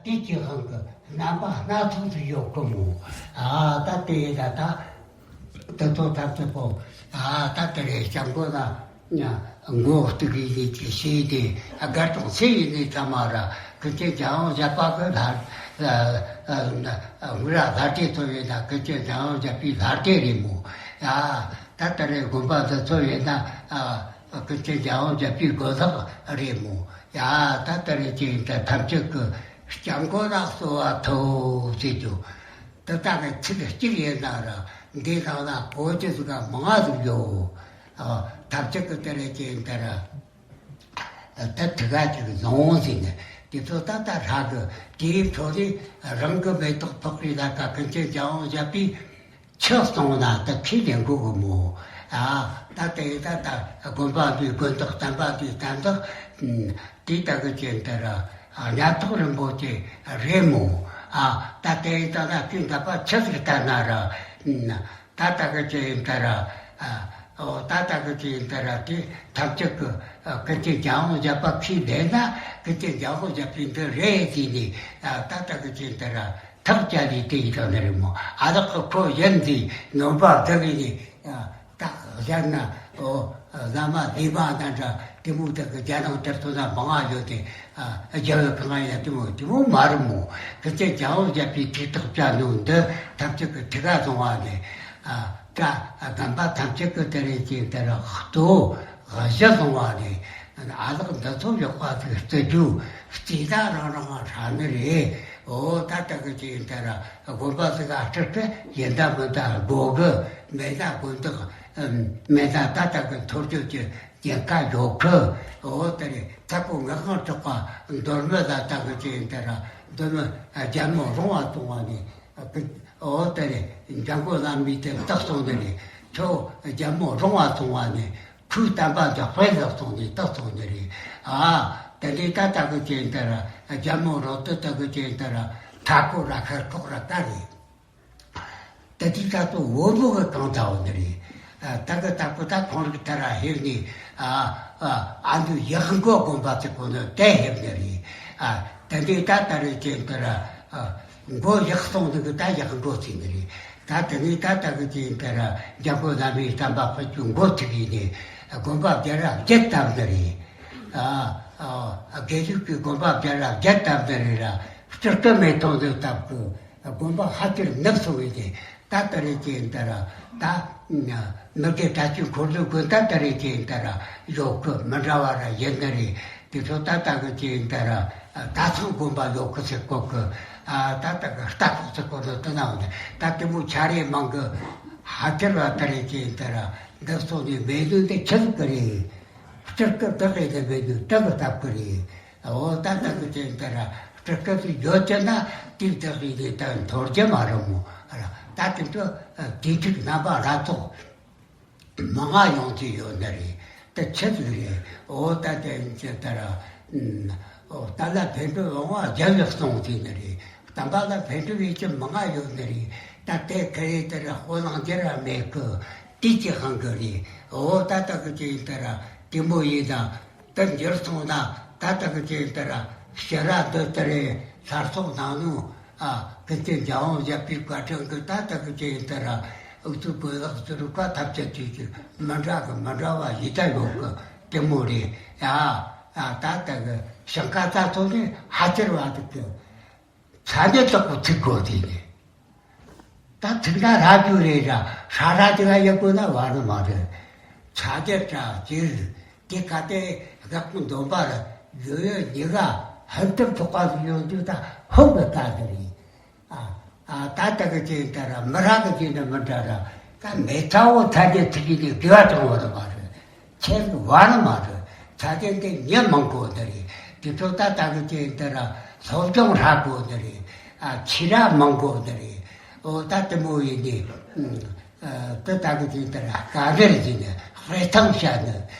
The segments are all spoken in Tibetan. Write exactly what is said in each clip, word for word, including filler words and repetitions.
དེ་ཅི་ཧང་གི་རྣམ་པ་སྣ་ཚོགས་སུ་ཡོད་གི་མོ། ཨ་ད་དེ་ཡིན་ད་ད་དེ་ཚོ་ཐམས་ཅད་པོ། ཨ་ད་དེ་རེད། སྐྱབས་མགོན་ལ་མགོ་གཏུག་གི་ཡིན་ཅི་ཞེས་ཏེ། དགའ་གྲོང་ཚེ་ཡིན་ནི་ཚང་མ་ར་ཀུན་མཁྱེན་འཇམ་དབྱངས་བཞད་པ་གི་ལྷ། ཨ་ཨ་ངུ་ར་ལྷ་སྡེ་ཚོ་ཡིན་ན་ཀུན་མཁྱེན་འཇམ་དབྱངས་བཞད་པའི་ལྷ་སྡེ་རེད་མོ། ཨ་ད་དེ་རེད། དགོན་པ་འདི་ཚོ་ཡིན་ན་ཨ་ཀུན་མཁྱེན་འཇམ་དབྱངས་བཞད་པའི་དགོན་ལག་རེད་མོ། ཡ། ད་ལྟ་རེ་ཅིག་ད་ཐམས་ཅད་ཀྱི་སྐྱབས་མགོན་ལ་གསོལ་བ་ཐོབ་ཟེར་རྒྱུ། ད་ལྟ་གི་ཚིག་གཅིག་ཡིན་ན་ར་འདི་ནང་ན་གོ་རྒྱུ་ཟིག་ག་མང་ང་ཟིག་ཡོད། ཨ། ཐམས་ཅད་ཀྱི་ད་རེ་ཅིག་ད་ར་ད་ཐུག་ག་ཅིག་བཟང་བོ་ཟིག་ནས་དེ་ཚོ་ད་ལྟ་རག་གི། དེའི་འཕྲོ་ནས་རང་གི་མེ་ཏོག་ཕོག་རེ་ལ་ཀ་ཀུན་མཁྱེན་འཇམ་དབྱངས་བཞད་པའི་ཆུ་གཏོང་ན་ད་ཁས་ལེན་དགོས་གི་མོ། ཨ། ད་དེ་ད་ད་དགོན་པ་འདི་དགོན་བདག་བསྟན་པ་འདི་བསྟན་བདག་དེ་ད་གི་ཅན་དེ་ར་ཉ་ཐོག་རིན་པོ་ཆེ་རེད་མོ། ཨ། ད་དེ་ད་ད་ཁྱོད་འདི་པ་ཆི་ཟིག་ལྟ་ན་ར། ད་ད་གི་ཅན་དེ་ར། ཨ། ཨོ་ད་ད་གི་ཅན་དེ་ར་དེ་ཐམས་ཅད་ཀྱི་ཀུན་མཁྱེན་འཇམ་དབྱངས་བཞད་པ་ཁས་ལེན་ན་ཀུན་མཁྱེན་འཇམ་དབྱངས་བཞད་པའི་འདི་རེད་ཟེར་ནས། ཨ། ད་ད་གི་ཅན་དེ་ར། ཐག་བཅད་ལས་དེ་ཡི་དོན་ནི་རེད་མོ། ཨ་ལགས་ཁོ་གཞན་གྱི་ནོམ་པ་བདག་གིས་ནི་ད་གཞན་ན། ཨོ་བླ་མ་ལས་མ་ན་འདྲ་དེ་མོ་དག་གི་རྒྱ་ནང་དེར་ཐོན་ན་མང་ང་ཡོད་དེ། ཨ་རྒྱལ་བའི་གང་ཡང་དེ་མོ་དེ་མོ་མ་རེད་མོ། ཀུན་མཁྱེན་འཇམ་དབྱངས་བཞད་པའི་ཐུགས་ཐག་བཅད་ནོ་འདི་ཐམས་ཅད་ཀྱི་ཐུགས་ཀ་བཟུང་བ་ནི། ཨ་ད་དགོན་པ་ཐམས་ཅད་ཀྱི་དེ་རེད་ཅེས་དེ་ར་གཏོ་གཞི་བཟུང་བ་ནི། ཨ་ལགས་འདི་ཚོ་ཡག་པ་ཟིག་བརྩི་རྒྱུ་རྩིས་ད་རང་རང་ཧྲ་ནི་རེད། འོ་ད་ད་གི་ཅིག་ད་ར་དགོན་པ་ཟིག་ཨ་སྤྲུལ་སྐུ་ཡིན་ད་མིན་ད་དགོས་གི། མེད་ན་དགོན་བདག་མེད་ན་ད་ད་གི་འཐོར་རྒྱུ་གི་ཉེན་ཁ་ཡོད་གི། འོ་དེ་རེད། ད་ཁོ་ངག་དབང་གྲགས་པ་མདོ་སྨད་ལ་ད་གི་ཅིག་ད་ར་མདོ་སྨད་རྒྱལ་མོ་རོང་བ་བཙོང་བ་ནི། འོ་དེ་རེད། འཇམ་མགོན་བླ་མའི་དེ་བཏགས་སོང་ནི་རེད། ཁྱོད་རྒྱལ་མོ་རོང་བ་བཙོང་བ་ནི། ཁོས་བསྟན་པ་འཇགས་པའི་ལག་སོང་ནས་བཏགས་སོང་ནི་རེད། ཨ། དེ་འདྲའི་ད་ད་གི་ཅན་དེ་ར་རྒྱལ་མོ་རོ་ཏི་ད་གི་ཅན་དེ་ར་མཐའ་སྐོར་ར་ཁ་ཁོག་ར་ད་རེད། དེ་དུས་ད་ཚོ་བོད་མོ་གི་གང་ད་འོ་ནི་རེད། ཨ། ད་གི་ད་གི་ད་ཁོང་རིགས་ད་ར་ཧེབ་ནས། ཨ། ཨ། ཨ་འདུ་ཡག་མགོ་དགོན་པ་ཚེ་གོ་ནི་དེ་ཧེབ་ནི་རེད། ཨ། དེ་འདྲའི་ད་ད་རེད་ཅན་དེ་ར། ཨ། མགོ་ཡག་སོང་ནི་གི་ད་ཡག་མགོ་ཚིག་ནི་རེད། ད་དེ་ནས་ད་ལྟ་གི་ཅིག་ད་ར་འཇམ་མགོན་བླ་མའི་བསྟན་པ་ཕུལ་རྒྱུ་འགོ་ཚུགས་ཡིན་ནས་དགོན་པ་བརྒྱ་ར་བརྒྱད་བཏབ་ནི་རེད། ཨ། ཨ། དགེ་ལུགས་ཀྱི་དགོན་པ་བརྒྱ་ར་བརྒྱད་བཏབ་ནི་རེད་ར། སྤྲུལ་སྐུ་མེ་ཏོག་འདི་བཏབ་གི་དགོན་པ་ཧ་ཅང་ནུབ་སོང་བས་ཏེ། ད་ལྟ་རེ་ཅིག་ད་ར་ད་མི་དགེ་གྲྭ་ཆུང་འཁོར་ལོའི་དགོན་ད་ལྟ་རེ་ཅིག་ད་ར་ཡོད་གི། མི་འདྲ་བ་ར་ཡིན་ནི་རེད། དེ་ཚོ་ད་ལྟ་གི་ཅིག་ད་ར་ད་ཚང་དགོན་པ་ཡོད་གི་ཟེར་གོ་གི། ཨ། ད་ལྟ་གི་རྟ་ཁོག་ཟེར་གོ་ནོ་དེ་ན་འོ་ནི་ད་དེ་མོ་ཆ་རེ་མང་གི། ཧ་ཅང་བ་ད་རེ་ཅིག་ད་ར་འདི་སོང་ནས་མེད་ནོ་འདི་ཆི་ཟིག་གི་རེད། སྤྲུལ་སྐུ་བདག་ཡིན་ནི་མེད་ནོ་དེ་གི་སྟབས་གི་རེད། འོ་ད་ལྟ་གི་ཅིག་ད་ར་སྤྲུལ་སྐུ་ཟིག་ཡོད་ཀྱི་ན་དེ་བདག་ཡིན་ནི་ད་འཐོར་རྒྱུ་མ་རེད་མོ། ཨ་ར་ད་དེ་ཚོ་དེ་འཁྲིག་རྣམ་པ་སྣ་ཚོགས་མང་ང་ཡོང་གི་ཡོད་ནི་རེད། དེ་ཆི་ཟིག་རེད། འོ་ད་དེ་ཅིག་ད་ར། ཨོ་ད་ལ་ཕན་པའི་དབང་བ་རྒྱལ་བའི་གསུང་དེ་ནི་རེད། བསྟན་པ་ལ་ཕན་པའི་ཡིད་ཀྱི་མང་ང་ཡོད་ནི་རེད། ད་དེ་ཁ་རེ་དེ་ར་དཔོན་གླང་རྒྱལ་ར་མེད་གི། དེ་ཅི་ཧང་གི་རེད། འོ་ད་ད་གི་ཅིག་ཡིན་ད་ར་དེ་མོ་ཡིན་ན། དེ་འགྱུར་སོང་ན་ད་ལྟ་གི་ཅིག་ཡིན་ད་ར་ཕྱི་ར་འདི་ལྟར་རེ་ལྷར་སོང་ནང་ནུ། ཨ། ཀུན་མཁྱེན་འཇམ་དབྱངས་བཞད་པའི་བཀའ་དྲིན་གི་ད་ལྟ་གི་ཅིག་ཡིན་ད་ར་ཨུ་ཚུགས་གོས་ལག་ཚུར་བཀའ་ཐབས་ཅད་དུས་ཀྱི་མི་འདྲ་གི་མི་འདྲ་བ་ཡི་ད་ཡོད་གི། དེ་མོ་རེད། ཨ། ཨ། ད་ལྟ་གི་ཞིང་ཁ་ད་ཚོ་ནི་ཧ་ཅེར་བ་འདུག་གི། ཚ་ནི་དག་པོ་ཚིག་གོ་དེ་ནི། ད་ཚིག་ན་ར་རྒྱུ་རེད་ར། ཧྲ་ར་དེ་ག་ཡག་པོ་ན་བ་ནི་མ་རེད། ཚ་དེ་དྲ་ཅིར་དེ་ག་དེ་དགག་པོ་འདོན་པ་ར་ཡོད་ཡོད་ཉི་ག་ཧན་ཏམ་ཐོག་པ་ཟིག་ཡོང་དུས་ད་ཧོབ་གི་ད་དེ་རེད། ཨ། ཨ། ད་ལྟ་གི་ཅིག་ཡིན་ད་ར་མི་ར་གི་ཅིག་ནི་མི་འདྲ་ར། ད་མེ་ཚ་བོ་ཚ་དེ་ཚིག་གི་ནི་དགེ་བ་དང་བ་ནི་མ་རེད། ཁྱེད་ཀྱི་བ་ནི་མ་རེད། ཚ་དེ་འདི་ཉེ་མང་པོ་འདི་རེད། དེ་ཚོ་ད་ལྟ་གི་ཅིག་ཡིན་ད་ར་སློབ་སྦྱོང་ཧྲ་པོ་འདི་རེད། ཨ། ཁྱི་ར་མང་པོ་འདི་རེད། འོ་ད་དེ་མོ་ཡིན་ནི། ཨ། དེ་ལྟ་གི་ཅིག་ཡིན་ད་ར་དཀའ་ངལ་ཡིན་ནི་དཔེ་ཐང་བཤད་ནི།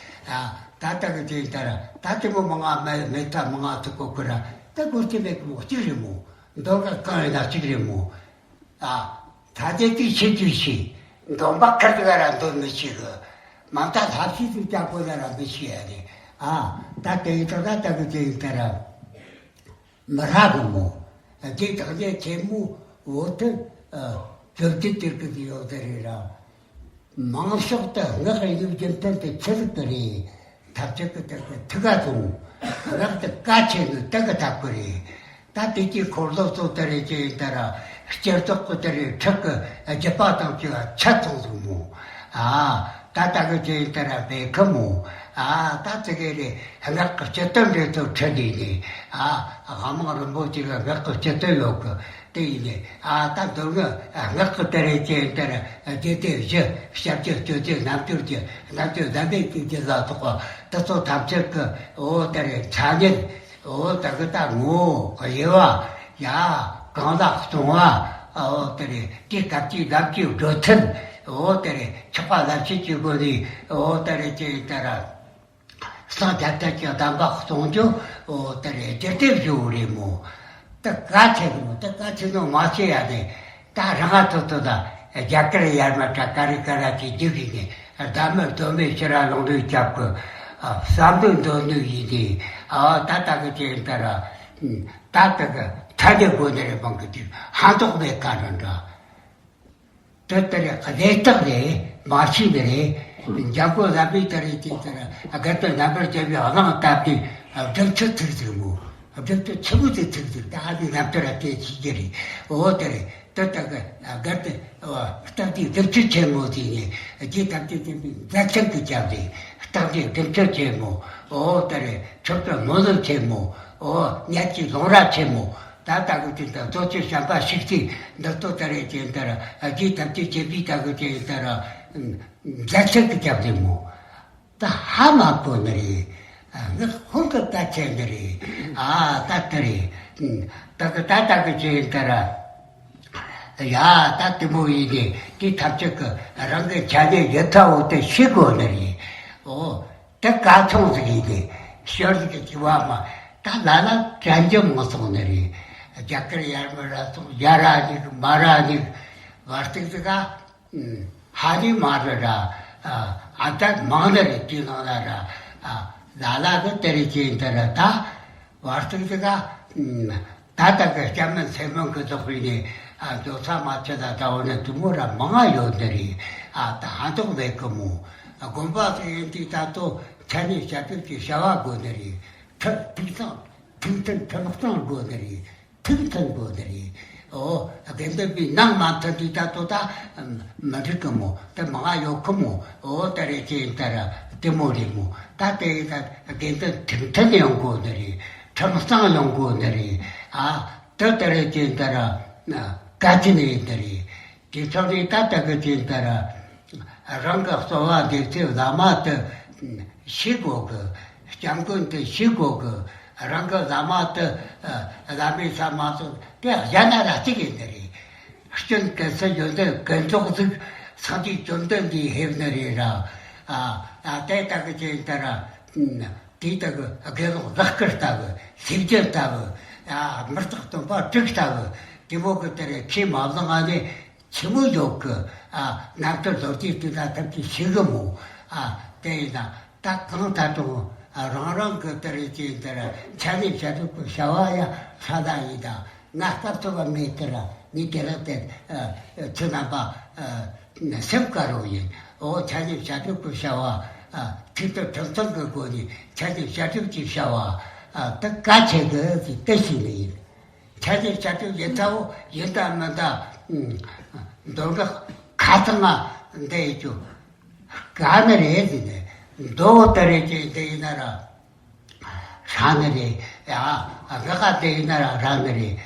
ཨ། ད་ལྟ་གི་ཅིག་ཡིན་ད་ར་ད་དེ་མོ་མང་ང་མེ་མེ་ཚ་མང་ང་ཐུག་གོ་ཁུ་ར་ད་གོ་ཅི་མེད་གི་མོ་གཅིག་རེད་མོ། མདོ་ག་གང་ཡིན་ན་གཅིག་རེད་མོ། ཨ། ད་དེ་དུས་ཆེ་དུས་ཆེ། འདོན་པ་ཁར་དུ་ག་ར་འདོན་མི་ཤེས་གི། མ་མཐའ་ལྷ་བཤད་དུ་སྐྱག་པོ་ལ་ར་མི་ཤེས་ཡ་རེད། ཨ། ད་དེ་ཡིན་ད་ད་ད་གི་དེ་ཡིན་ད་ར། མི་རག་གི་མོ། རྗེ་བདག་ཉིད་ཆེན་མོ་འོ་དེ་བཅོ་བརྒྱད་དེར་གི་ཡོད་དེ་རེད་ར། མང་ཤོས་དུ་སྔགས་ཡིན་རྒྱུ་མཚན་དེ་ཆི་ཟིག་གི་རེད། ཐབས་ཅིག་གི་དེ་གི་ཐུགས་ཀ་བཟུང་། སྔགས་དེ་གལ་ཆེ་ནི་དེ་གི་ཐབས་གི་རེད། ད་དེ་གི་འཁོར་ལོ་ཚོ་དེ་རེད་ཅེས་ཡིན་ད་ར། སྤྱིར་བཏོག་གི་དེ་རེད། ཁྲག་གི་རྒྱུད་པ་དང་བཅས་པ་ཆ་ཚང་ཟིག་མོ། ཨ། ད་ལྟ་གི་ཅེས་ཡིན་ད་ར་བེ་ཁི་མོ། ཨ། ད་དེ་གི་རེད། སྔགས་གི་སྤྱི་དོན་རེད་ཚོ་ཁྲིད་དེ་ནས། ཨ། དབང་མང་རིན་པོ་ཆེ་གི་སྔགས་གི་སྤྱི་དོན་ཡོད་གི། དེ་ཡིན་ནས། ཨ། ད་མདོ་སྔགས་སྔགས་ཀྱི་དེ་རེད་ཅེས་དེར་རྒྱུད་སྡེ་བཞི། ཞབས་ཀྱུ་སྤྱོད་བརྒྱུད་རྣལ་འབྱོར་རྒྱུད། རྣལ་འབྱོར་ཟབ་མོའི་རྒྱུད་ཀྱི་ལ་སོགས་པ་དེ་ཚོ་ཐམས་ཅད་ཀྱི་འོ་དེ་རེད་མཚན་ཉིད། འོ་དེ་གི་ད་ངོ་བོ་དབྱེ་བ། ཡ། གང་ལ་གཏོང་བ། འོ་དེ་རེད་དེ་སྐབས་ཀྱི་ལམ་གྱི་འགྲོ་ཚུལ། འོ་དེ་རེད་ཆགས་པ་ལམ་ཤེས་ཀྱི་སྒོ་ནས་འོ་དེ་རེད་ཅེས་དེར། སངས་རྒྱས་ཀྱི་གདམས་པ་གཏོང་རྒྱུ། འོ་དེ་རེད་རྒྱུད་སྡེ་བཞི་བོ་རེད་མོ། དེ་གལ་ཆེ་གི་མོ། དེ་གལ་ཆེ་ནོ་མ་ཤེས་ཡ་དེ། ད་རང་ང་ཐོ་ཐོ་ད་རྒྱ་གར་ཡར་མར་ད་ཀ་རི་ཀ་ར་ཅིག་རྒྱུག་གི་ནས་བདག་མེད་གདོད་མའི་ཕྱིར་ར་ལོང་ལུས་རྒྱབ་གི། བསམ་བློ་འདོན་ནུས་ཡིན་ཏེ། ཨ། ད་ལྟ་གི་ཅན་ད་ར། ད་ལྟ་གི་ཐ་དེ་དགོས་ནི་རེད་མང་གི་དུས་ཧང་ཏོག་མེད་ག་ར་འདྲ། དེ་ལྟར་གནས་སྟངས་རེད་མ་ཤེས་ནི་རེད། འཇམ་མགོན་བླ་མའི་ལྟར་རེད་ཅེས་ལྟར་དགའ་ལྡན་རྣམ་པར་རྒྱལ་བའི་གླེང་སྟེགས་ཀྱི་སྒྲུབ་ཚུལ་ཚིག་ཟིག་མོ། སྒྲུབ་ཚུལ་ཆི་མོ་ཟིག་ཚིག་ཟིག་ད་ཨ་ནི་རྣམ་ཐར་ལ་བལྟས་ཤེས་ཀྱི་རེད། འོ་དེ་རེད། དེ་ལྟར་གི་དགའ་ལྡན་སྟེགས་ཀྱི་སྒྲུབ་ཚུལ་ཆེན་མོ་ཟིག་ནས་རྗེ་ཐམས་ཅད་མཁྱེན་པའི་མཛད་ཚུལ་གྱི་རྒྱབ་རེད། སྟེགས་ཀྱི་སྒྲུབ་ཚུལ་ཆེན་མོ། འོ་དེ་རེད་མཆོག་གི་སྨོན་ལམ་ཆེན་མོ། འོ་ཉེར་གཅིག་ལུང་རབ་ཆེན་མོ། ད་ལྟ་གི་དུས་དང་རྫོགས་ཆེན་བྱམས་པ་ཤིག་ཚེ་འདི་ལྟོ་ལྟ་རེ་ཅན་ལྟར་རྗེ་ཐམས་ཅད་མཁྱེན་པའི་ལྟ་གི་ཅན་ལྟར་མཛད་ཚུལ་གྱི་རྒྱབ་རེད་མོ། ད་ཧ་མ་གོ་ནི་རེད། ངག་ཧོན་གི་ད་ཆད་ནི་རེད། ཨ་ད་ལྟ་རེད། ད་གི་ད་ལྟ་གི་ཅན་ལྟར་ཡ་ད་དེ་མོ་ཡིན་ཏེ་དེ་ཐམས་ཅད་ཀྱི་རང་གི་ཆ་ནས་ཡིད་ཐ་འོ་དེ་ཤེས་དགོས་ནི་རེད། འོ། དེ་ག་ཚོང་ཟིག་ཡིན་ཏེ། ཞོར་ཟིག་གི་དྲི་བ་མ། ད་ལ་ལ་དྲན་རྒྱུ་མ་སོང་ནི་རེད། རྒྱ་གར་ཡར་མར་ར་སོང་ཡ་ར་ནིག་མ་ར་ནིག་བར་སྟེགས་ཟིག་ག་ཧ་ནི་མ་ར་ར། ཨ་ད་མང་ནི་རེད་དེ་ནང་ལ་ར། ལ་ལ་གི་དེ་རེད་ཅེས་འདི་ར་ད། བར་དུ་དེ་ག་ད་ལྟ་གི་སྐྱ་མིན་སེ་མིན་གི་རྫོགས་པའི་ནས་ཨ་རྫོགས་ས་མ་ཆད་ད་ད་འོ་ན་དུ་མོ་ར་མང་ང་ཡོད་འདི་རེད། ཨ་ད་ཧ་འདོག་ལས་གི་མོ། དགོན་པ་ཟེར་ཡིན་དུས་ད་ལྟོ་ཆ་ནས་བྱ་སྤྱོད་ཀྱི་བྱ་བ་དགོས་འདི་རེད། ཐུགས་ཐུགས་གཙང་ཐུགས་མཐུན་ཐུགས་གཙང་དགོས་འདི་རེད། ཐུགས་མཐུན་དགོས་འདི་རེད། ཨོ་དགེ་འདུན་པའི་ནང་མ་མཐུན་དུས་ད་ལྟོ་ད་མི་འགྲིག་གི་མོ། དེ་མང་ང་ཡོད་གི་མོ། ཨོ་ད་རེད་ཅེས་ད་ར་དེ་མོ་རེད་མོ། ད་དེ་ད་དགེ་འདུན་ཐུགས་མཐུན་ཡོང་དགོས་ནི་རེད། ཁྲིམས་གཙང་ཡོང་དགོས་ནི་རེད། ཨ་དེ་ད་རེད་ཅེས་ད་ར་གལ་ཆེ་ནི་ཡིན་ནི་རེད། དེ་ཚོ་རེད། ད་ད་གི་ཅེས་ད་ར་རང་གི་གསོལ་བ་འདེབས་ཚུལ་བླ་མ་དེ་ཤེས་དགོས་གི། སྐྱབས་མགོན་དེ་ཤེས་དགོས་གི། རང་གི་བླ་མ་དེ་བླ་མའི་ས་མ་སོགས་དེ་གཞན་ན་ར་གཅིག་ཡིན་ནི་རེད། སྐྱོན་གན་ས་ཡོན་ཏན་ཀུན་རྫོགས་ཟིག་སངས་རྒྱས་བཅོམ་ལྡན་འདས་ཕེབས་ནི་རེད་ར། ཨ་ཨ་དེ་ལྟ་གི་ཅན་ལྟ་ར། དེ་ལྟ་གི་དགེ་སློང་ལག་དཀར་ལྟ་བུ། སེམས་ཅན་ལྟ་བུ། ཨ་མི་རྟག་སྟོན་པ་དྲུག་ལྟ་བུ། དེ་མོ་གི་དེ་རེད་ཁས་མ་བླངས་ཨ་ནི་ཆི་མོ་ཡོད་གི། ཨ་ནམ་དུ་ལོ་རྒྱུས་དེ་ལ་ཐབས་ཀྱིས་ཤེས་གི་མོ། ཨ་དེ་ཡིན་ན། ད་གང་ལྟར་ཀྱང་རང་རང་གི་དེ་རེད་ཅེས་དེར་ཆ་ནས་བྱ་སྒྲུབ་ཀྱི་བྱ་བ་ཡང་ས་ད་ཡིན་ད། ང་སྐབས་སུ་བབ་མེད་དེར་ངས་དེ་ལ་དེ་ཚུལ་རྣམ་པ་སེམས་དཀར་རོ་ཡིན། འོ་ཆ་ནས་བྱ་སྒྲུབ་ཀྱི་བྱ་བ་ཐུགས་དང་ཁྲིམས་གཙང་གི་སྒོ་ནས་ཆ་ནས་བྱ་སྒྲུབ་ཀྱི་བྱ་བ་དེ་གལ་ཆེ་གི་ཟིག་དེ་ཞིག་ནི་ཡིན། ཆ་ནས་བྱ་སྒྲུབ་ཡིན་ད་འོ་ཡིན་ད་མིན་ད། མདོ་འགག་ཁ་ཚང་ང་འདི་ཡིན་རྒྱུ། དཀའ་ནི་རེད་ཟེར་ནས། མདོ་དེ་རེད་ཅེས་དེ་ཡིན་ན་ར། ཧྲ་ནི་རེད། ཡ། སྔགས་དེ་ཡིན་ན་ར་ཧྲ་ནི་རེད།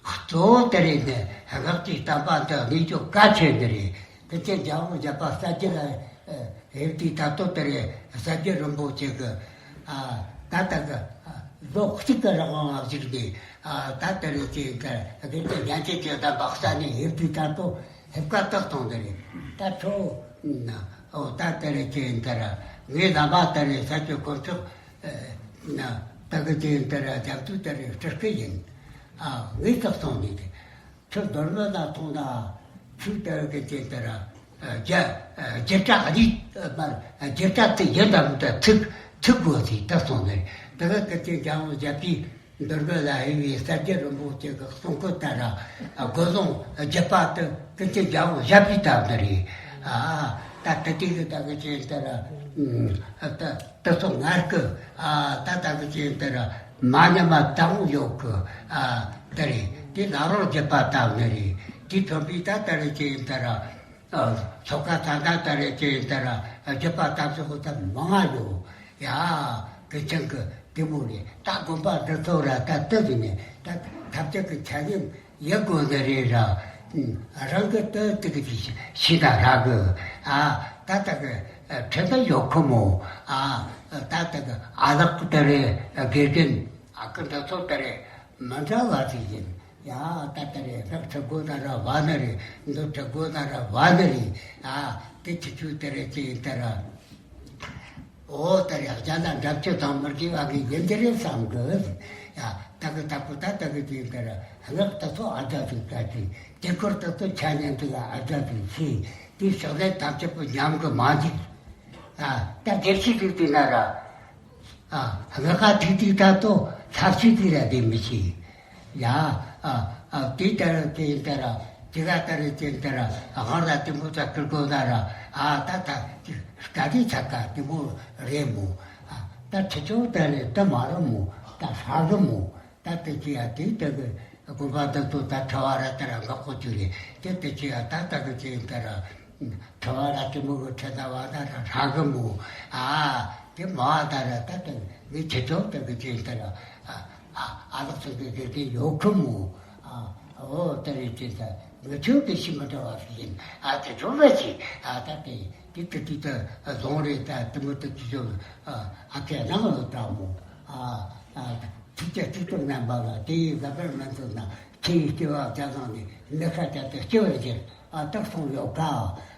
གཙོ་བོ་དེ་རེད་ནས་སྔགས་ཀྱི་བསྟན་པ་འདི་གནས་རྒྱུ་གལ་ཆེ་ནི་རེད། དེ་ཚེ་འཇམ་དབྱངས་བཞད་པ་གསལ་རྒྱལ་ལ་ཕེབས་དུས་ད་ལྟོ་དེ་རེད་གསལ་རྒྱལ་རིན་པོ་ཆེ་གི། ད་ལྟ་གི་ལོ་གཅིག་གི་རིང་ལ་གཟིགས་ནས། ད་དེ་རེད་ཅེས་དེ་དགེ་འདུན་ཡན་ཆད་ཀྱི་བསྟན་པ་གསལ་ནས་ཕེབས་དུས་ད་ལྟོ། ཧེབ་ཀ་ཏག་ཏང་དེ་རེད། ད་ཁྱོད། ཨོ་ད་དེ་རེད་ཅེས་འདི་ར། ངའི་ལམ་པ་དེ་རེད་ས་ཆུ་དཀོན་མཆོག་ད་གི་ཅེས་འདི་ར་རྒྱབ་དུས་དེ་རེད་སྤྲུལ་སྐུ་ཡིན། ཨ་ངས་ཏག་ཏང་ནས་དེ། ཁྱོད་མདོར་ན་ད་མཐོང་ན། ཁྱོད་དེ་རེད་གི་ཅེས་འདི་ར། རྒྱ་རྒྱུ་གྲྭ་གཉིས་མར་རྒྱུ་གྲྭ་དེ་ཡིན་དམ་ད་ཚིག་ཚིག་དགོས་ཟིག་ཏག་ཏང་དེ་རེད། དེ་གི་གི་ཅེས་རྒྱ་དབང་རྒྱ་པའི། འདུལ་བ་ལ་ཧེ་བའི་གསར་བརྗེ་རིན་པོ་ཆེ་གི་གསུང་སྐད་ལྟར་ར། སྒོ་བཟང་བརྒྱུད་པ་དེ་ཀུན་གྱི་རྒྱལ་པོ་ཞབས་ཀྱིས་བཏབ་ནི་རེད། ཨ། ད་དེ་དུས་ཀྱི་ད་གི་ཅིག་ཡིན་ད་ར། ད་དེ་ཚོ་ངར་གི། ཨ། ད་ད་གི་ཅིག་ཡིན་ད་ར། མ་ཉམས་པ་དྭངས་པོ་ཡོད་གི། ཨ། དེ་རེད། དེ་ལ་རོ་བརྒྱུད་པ་བཏབ་ནི་རེད། དེ་མཚོན་པའི་ད་ད་རེད་ཅིག་ཡིན་ད་ར། ཨ། ཆོ་ག་ད་ད་ད་རེད་ཅིག་ཡིན་ད་ར། བརྒྱུད་པ་བཏབ་ཚུལ་ད་མང་ང་ཡོད། ཡ། གི་ཅང་གི་དེ་མོ་རེད། ད་དགོན་པ་འདི་ཚོ་ར་ད་ལྟ་དུ་ནས་ད་ཐབས་ཅག་གི་ཆ་སྙོམས་ཡེ་དགོས་ནི་རེད་ར། རང་གི་ཏི་ཏི་གི་ཤི་ཤི་ད་ར་གི། ཨ། ད་ད་གི་ཁྲེལ་ད་ཡོད་ཁོ་མོ། ཨ། ད་ད་གི་ཨ་ལགས་ད་རེད། དགེ་རྒན་ཨ་ཁུ་འདི་ཚོ་ད་རེད། མི་འདྲ་བ་ཞིག་ཡིན། ཡ། ད་ད་རེད། རག་ཁྲི་དགོས་ན་ར་བ་ནི་རེད། འདི་ཁྲི་དགོས་ན་ར་བ་ནི་རེད། ཨ། དེ་ཁྱི་ཆུ་ད་རེད་ཅི་ཡིན་ད་ར། ཨོ་ད་རེད། རྒྱ་ནག་འདྲ་བྱེད་དང་མི་དགེ་བ་གི་ཡིན་དེ་རེད་བསམ་གི། ཡ། ད་གི་ད་གི་ད་ད་གི་དེ་ཡིན་ད་ར། སྔགས་ད་ཚོ་ཨ་ད་ཚོ་ད་དེ་དེ་ཁོར་ད་ཚོ་ཆ་ཉན་དུ་ཨ་ད་ཚོ་ཤི། དེ་ཕྱག་ལས་ཐམས་ཅད་པོ་ཉམས་གི་མ་འཇིག། ཨ། ད་དགེ་བཤེས་ཀྱི་དེ་ན་ར། ཨ། ལྷག་ག་ཐིག་ཐིག་ད་དོ་ལྷག་ཤེས་ཀྱི་ར་དེ་མི་ཤེས། ཡ། ཨ། ཨ། དེ་ལྟར་དེ་ལྟར་དེ་ག་ལྟར་དེ་ལྟར་དབང་ར་དེ་མོ་ད་ཀིར་གོ་ན་ར། ཨ། ད་ད་དེ་ཀ་དེ་ཆ་ཀ་དེ་མོ་རེད་མོ། ཨ། ད་ཁྲི་ཆོ་ད་རེད། ད་མ་རེད་མོ། ད་ཧྲ་གི་མོ། ད་དེ་ཅི་ཡ་དེ་ལྟ་གི་དགོན་པ་འདི་ཚོ་ད་ཁྲ་བ་ར་ལྟར་འགག་གོ་རྒྱུ་རེད། དེ་ལྟ་ཅི་ཡ་ད་ལྟ་གི་ཅི་ཡིན་ལྟར་ཁྲ་བ་ར་དེ་མོ་གི་ཁྲི་ལྟ་བ་ད་ར་ཧྲ་གི་མོ། ཨ། དེ་མ་བ་ད་ར་ད་ལྟ་ངའི་ཁྱེད་ཚོ་ལྟ་གི་ཅི་ཡིན་ལྟར། ཨ། ཨ། ཨ་ལགས་ཚོ་གི་དགེ་རྒན་ཡོད་གི་མོ། ཨ། འོ་ད་རེད། ཅི་ད་ངི་ཆོས་གི་ཤི་མི་འདྲ་བ་ཞིག་ཡིན། ཨ། དེ་ཚོ་བས་ཅི། ཨ། ད་དེ་དེ་ལྟ་དེ་ད་ལོང་རེད། ད་དེ་མོ་ལྟ་ཅི་ཚོ། ཨ། ཨ་ཁེ་ནང་ལོ་ད་མོ། ཨ། ཨ། ཚིགས་བཅད་ཚིགས་གྲུབ་རྣམ་པ་ལ། དེ་ཡི་ལ་བར་མི་འཛིན་ན། ཁྱེད་ཡི་སྐྱེ་བ་བརྒྱ་བཟང་ནས། མི་ཁ་བརྒྱ་སྟེ་སྐྱེ་བར་འགྱུར། ཨ། རྟགས་གསུངས་ཡོད་ཀ།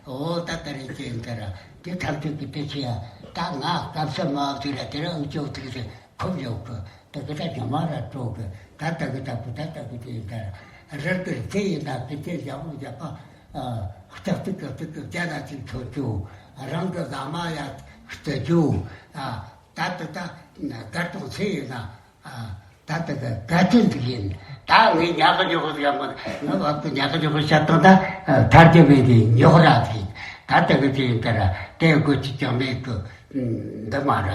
འོ་ད་ལྟ་རེ་ཅན་དེ་ར་དེ་ཐམས་ཅད་ཀྱི་དེ་ཆེ་ཡ། ད་ང་སྐམ་ས་མ་བ་དེ་ར་དེ་ར་འུ་ཅོག་ཐུག་ཟེར་ཁོམ་ཡོད་ཀི། ད་གི་ད་ཉི་མ་ར་དྲོ་གི། ད་ད་གི་ད་གི་ད་ད་གི་དེ་ཡིན་ད་ར། རི་དེར་ཚེ་ཡིན་ན་དེ་ཚེ་ཞག་མོ་བརྒྱ་པ། ཨ། སྟག་ཏིག་གི་ཏིག་གི་བརྒྱ་ན་ཅིག་འཚོ་རྒྱུ། རང་གི་བླ་མ་ཡ་བརྩི་རྒྱུ། ཨ། ད་ད་ད་དགའ་སྟོང་ཚེ་ཡིན་ན། ཨ། ད་ལྟ་གི་དགའ་སྟོན་ཟིག་ཡིན། ད་ངས་ཉག་གི་ཉོག་གི་ཟིག་ཡང་མོ། ང་བབ་གི་ཉག་གི་ཉོག་གི་བཤད་སྟངས་ད་ཐར་རྒྱུ་མེད་དེ་ཉོག་ར་ཟིག། ད་ལྟ་གི་ཅི་ཡིན་ད་ར་དེ་དགོས་ཅི་ཅང་མེད་གི། འདི་མ་ར།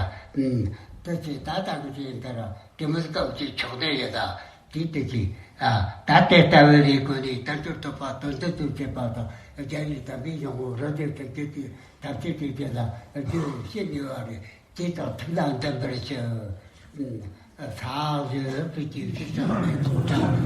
ད་ཅི་ད་ལྟ་གི་ཅི་ཡིན་ད་ར་དེ་མི་སྐབས་ཀྱི་ཆོག་ནས་ཡོད་ད། དེ་ལྟ་ཅི། ཨ། ད་དེ་ལྟ་བུའི་རེ་དགོས་ནས་དལ་འབྱོར་ཐོབ་པ་དོན་དུ་ཐུགས་བྱེད་པ་དང་། རྒྱལ་བའི་དམ་པའི་ཡོང་སྒོ་རོ་བརྒྱ་དང་བརྒྱད་ཅུའི་དམ་ཚིག་དེ་དེ་ལ་རྒྱུ་བཤད་ནུས་པ་རེད། དེ་དང་ཐུགས་ལ་འདུན་པར་ཞུ། ས་གཞི་བོད་ཀྱི་ཕྱི་ཕྱོགས་མེད་ཀྱང་འདྲ།